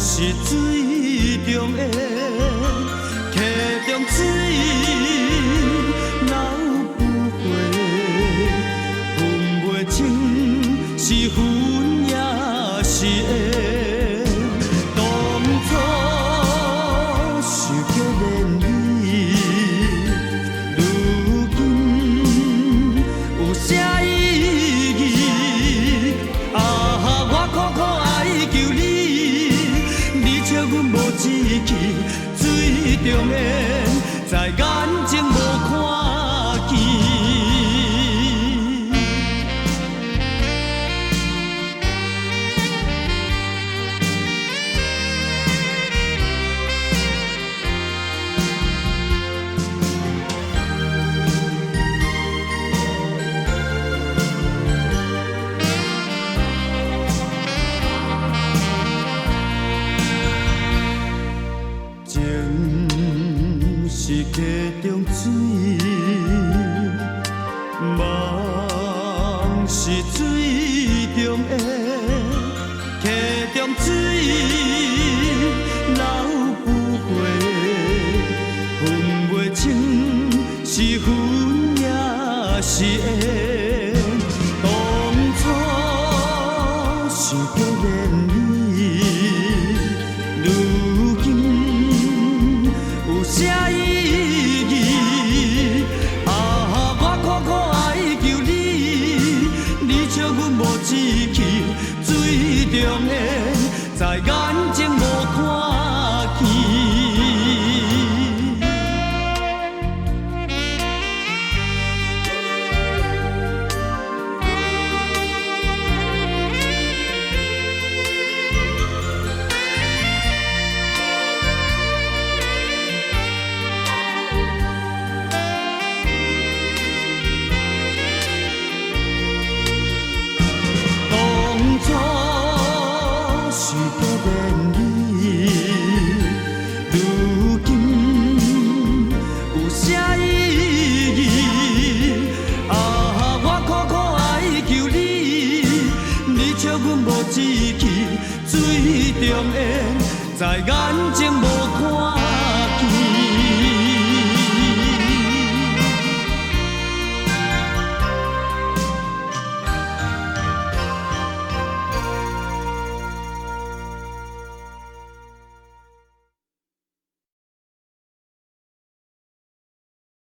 是水中緣，溪中水老不回，分袂清是分也是緣。當初想結連理，如今有啥意義？啊，我苦苦哀求你，你笑阮無志氣，水中緣，在眼前無看見。情是溪中水，夢是水中緣，溪中水老不回，分袂清是分也是緣。當初想結連理，如今有啥意義？啊，我苦苦哀求你，你笑阮無志氣，水中緣，在眼前無看見。當初想結連理，如今有啥意義？啊，我苦苦哀求你，你笑阮無志氣，水中緣，在眼前無看。